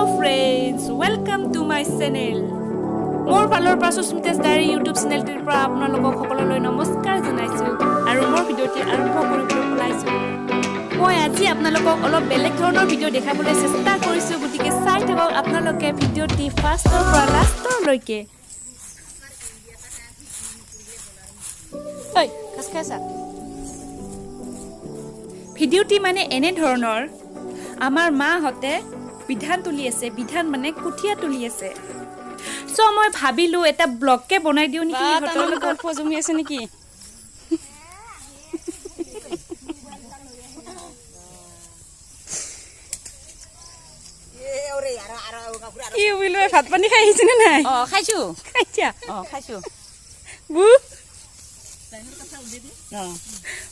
Friends, welcome to my channel. মোৰ ফালৰ পৰা সুস্মিতাছ ডায়েৰী ইউটিউব চেনেলটোৰ পৰা আপোনালোকক সকলোলৈ নমস্কাৰ জনাইছোঁ আৰু মোৰ ভিডিঅ'টি আৰম্ভ কৰিবলৈ ওলাইছোঁ। মই আজি আপোনালোকক অলপ বেলেগ ধৰণৰ ভিডিঅ' দেখাবলৈ চেষ্টা কৰিছোঁ, গতিকে চাই থাকক আপোনালোকে ভিডিঅ'টি ফাৰ্ষ্টৰ পৰা লাষ্টৰলৈকে। ঐ, খাচ খাইছা। ভিডিঅ'টি মানে এনেধৰণৰ, আমাৰ মাহঁতে বিধান তুলি আছে। বিধান মানে কঠীয়া তুলি আছে। চ' মই ভাবিলোঁ এটা ব্লগকে বনাই দিওঁ নেকি ইহঁতৰ লগত। জমি আছে নেকি? কি বোলো, ভাত পানী খাই আহিছে নে নাই? অ, খাইছো। খাইছা? অ, খাইছো। বু,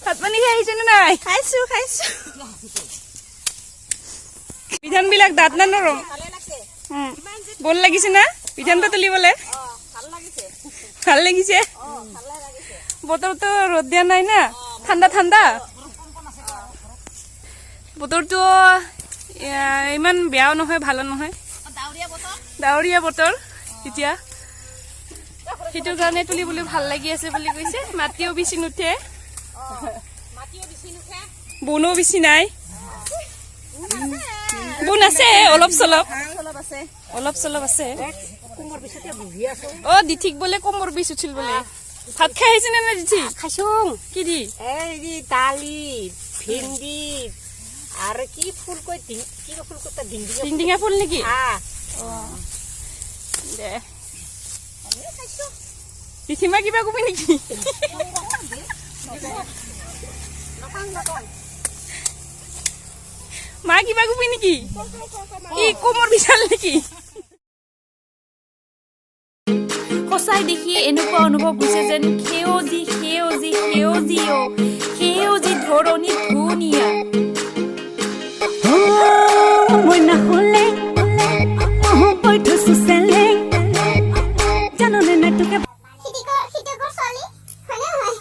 ভাত পানী খাই আহিছে নে নাই? খাইছো, খাইছো। বিধান বিলাক দাঁত না নৰম? বল লাগিছে না বিধানটো তুলিবলে? ভাল লাগিছে। বতৰটো ৰ'দ দিয়া নাই না, ঠাণ্ডা ঠাণ্ডা বতৰটো। ইমান বেয়াও নহয়, ভালো নহয়, ডাৱৰীয়া বতৰ এতিয়া। সেইটো কাৰণে তুলিবলৈ ভাল লাগি আছে বুলি কৈছে। মাটিও বেছি নুঠে, বনো বেছি নাই। বোন আছে অলপ চলপ, অলপ চলপ আছে। অ, দিঠিক বোলে কোমৰ বিষ উঠিল বোলে। ভাত খাই আহিছে নে নাই দিঠি? খাইছো। কি দি? এই দালি, ভেন্দি আৰু কি ফুল কয়, কি ফুল কয়, ডিংডিঙা। ডিংডিঙা ফুল নেকি? আহ। দে, দিঠিমা কিবা কবি নেকি? মা কিবা কবি নেকি? কি কোমৰ বিশাল নেকি? সঁচাই দেখি এনেকুৱা অনুভৱ হৈছে যেন সেউজী সেউজী সেউজী, অ সেউজী ধৰণী ধুনীয়া। মইনা হলে বৈ থৈছো চেলেং, জাননে নাই তোকে? খেতিয়কৰ ছোৱালী হয়নে নহয়?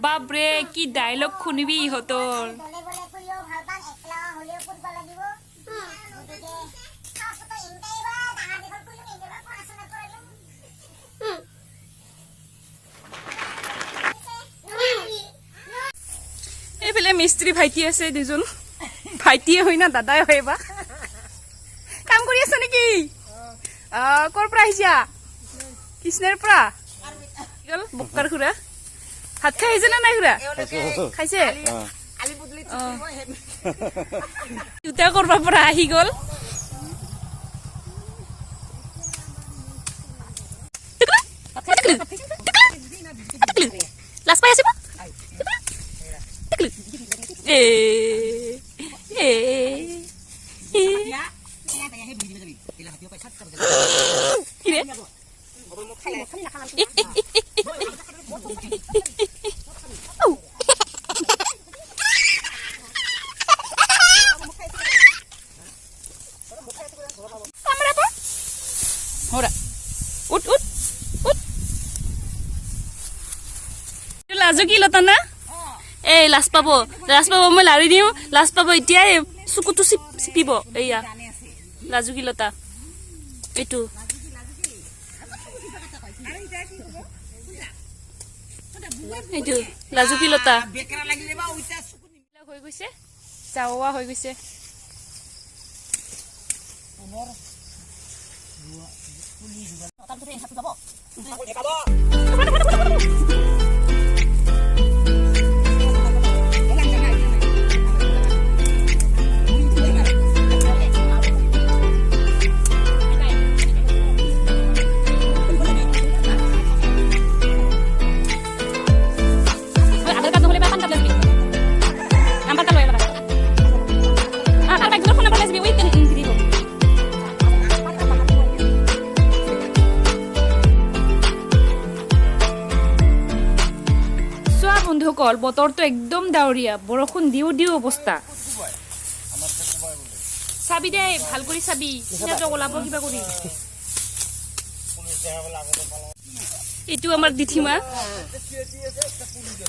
বাপৰে, কি ডায়লগ শুনিবি ইহঁতৰ! দলে বলে ফুৰিও ভাল পাম, একলা হ'লেও ফুৰিব লাগিব। গতিকে তাৰপাছতো এনেকাই বা ডাঙৰ দীঘল কৰিলোঁ, এনেকুৱা পঢ়া শুনা কৰিলোঁ। এইফালে মিস্ত্ৰী ভাইটি আছে দুজন। ভাইটিয়ে হয় না দাদাই হয় বা? কাম কৰি আছা নেকি? ক'ৰ পৰা আহিছা? কৃষ্ণাৰ পৰা। কি গ'ল বক্কাৰ খুৰা? ভাত খাই আহিছে নে নাই খুৰা? খাইছে। অ। দেউতা কৰবাৰ পৰা আহি গ'ল। লাজ পাই আছে। এ এ এ, কি ৰে? ঔ। কামৰাব। হৰা। উঠ উঠ উঠ। এইটো লাজুকী লতা না? এই লাজ পাব, লাজ পাব। মই লাৰি দিওঁ, লাজ পাব। এতিয়াই চকুটো চিপিব। এইয়া লাজুকী লতা এইটো। এইটো লাজুকী লতা হৈ গৈছে, যাওৱা হৈ গৈছে। আধাৰ কাৰ্ড নহ'লে বা পান কাৰ্ড লাগবি, নাম্বাৰ কাৰ্ড লৈ আহিবা। কাৰোবাক ফোন নাম্বাৰ লাগবি। উই দিব। চোৱা বন্ধুসকল, বতৰটো একদম ডাৱৰীয়া, বৰষুণ দিওঁ দিওঁ অৱস্থা। চাবি দে, ভাল কৰি চাবি, ওলাব কিবা কৰি। এইটো আমাৰ দিথিমা,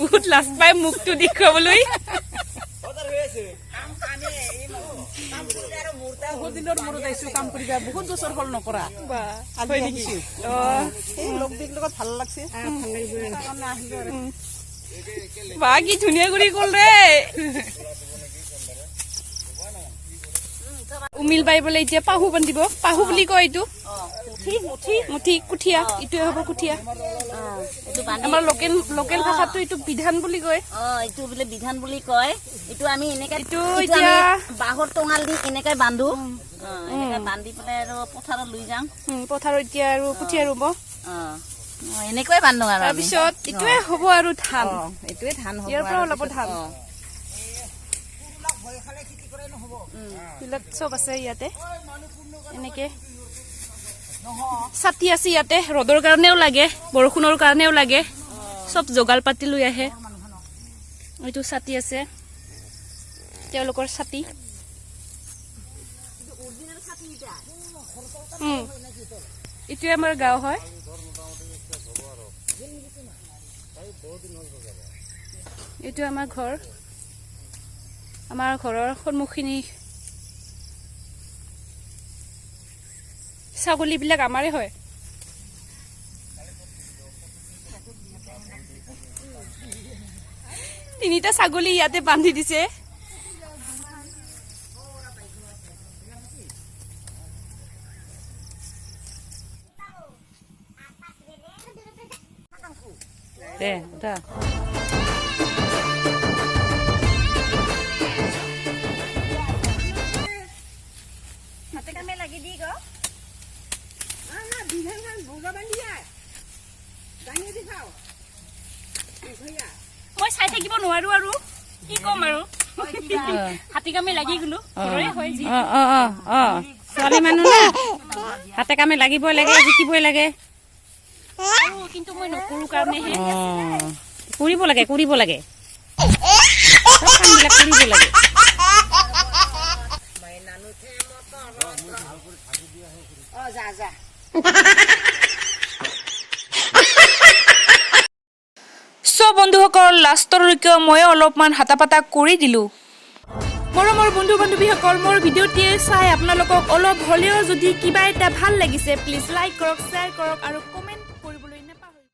বহুত লাজ পায় মুখটো দেখুৱাবলৈ। বহুত দিনৰ মূৰত আহিছো কাম কৰিবা, বহুত বছৰ হ'ল নকৰা। আজি হয় নেকি? আহিছো। অ। এই লগ দিগ লগত ভাল লাগছে, সেইকাৰণে আহিলো আৰু। বা, কি ধুনীয়া কৰি গ'ল ৰে। উমিল বাই বোলে এতিয়া পাহু বান্ধিব। পাহু বুলি কয় এইটো। মুঠি, কুঠীয়া, এইটোৱে হ'ব কুঠীয়া। এইটো বান্ধি আমাৰ লোকেল ভাষাটো এইটো বিধান বুলি কয়। অ, এইটো বোলে বিধান বুলি কয়। এইটো আমি এনেকে এইটো এইটো এতিয়া আমি বাঁহৰ টঙাল দি এনেকে বান্ধো। অ, এনেকে বান্ধি পেলাই আৰু পথাৰত লৈ যাওঁ। পথাৰত এতিয়া আৰু কুঠীয়া ৰুব। অ অ, এনেকুৱাই বান্ধো আৰু আমি। তাৰপিছত এইটোৱে হ'ব আৰু ধান। অ, এইটোৱে ধান হ'ব। ইয়াৰ পৰা আৰু ওলাব পিছত। ধান। অ। এইবিলাক চব আছে ইয়াতে। এনেকে ছাতি আছে ইয়াতে, ৰ'দৰ কাৰণেও লাগে, বৰষুণৰ কাৰণেও লাগে। চব যোগাৰ পাতি লৈ আহে। এইটো ছাতি আছে, তেওঁলোকৰ ছাতি। এইটোৱে আমাৰ গাঁও হয়। এইটো আমাৰ ঘৰ, আমাৰ ঘৰৰ সন্মুখখিনি। ছাগলীবিলাক আমাৰে হয়। তিনিটা ছাগলী ইয়াতে বান্ধি দিছে। দে উঠা। হাতে কামে লাগি দি গো। মই চাই থাকিব নোৱাৰো আৰু কি ক'ম আৰু, হাতী কামে লাগি গলো, ঘৰৰে হয় যি। অ অ অ অ ছোৱালী মানুহ না, হাতে কামে লাগিবই লাগে, শিকিবই লাগে। আৰু কিন্তু মই নকৰো কাৰণেহে। অ, কৰিব লাগে, কৰিব লাগে, চব কামবিলাক কৰিব লাগে। চ' বন্ধুসকল, লাষ্টলৈকে ময়ো অলপমান হাতা পাতা কৰি দিলোঁ। মৰমৰ বন্ধু বান্ধৱীসকল, মোৰ ভিডিঅ'টিয়ে চাই আপোনালোকক অলপ হ'লেও যদি কিবা এটা ভাল লাগিছে, প্লিজ লাইক কৰক, শ্বেয়াৰ কৰক আৰু কমেণ্ট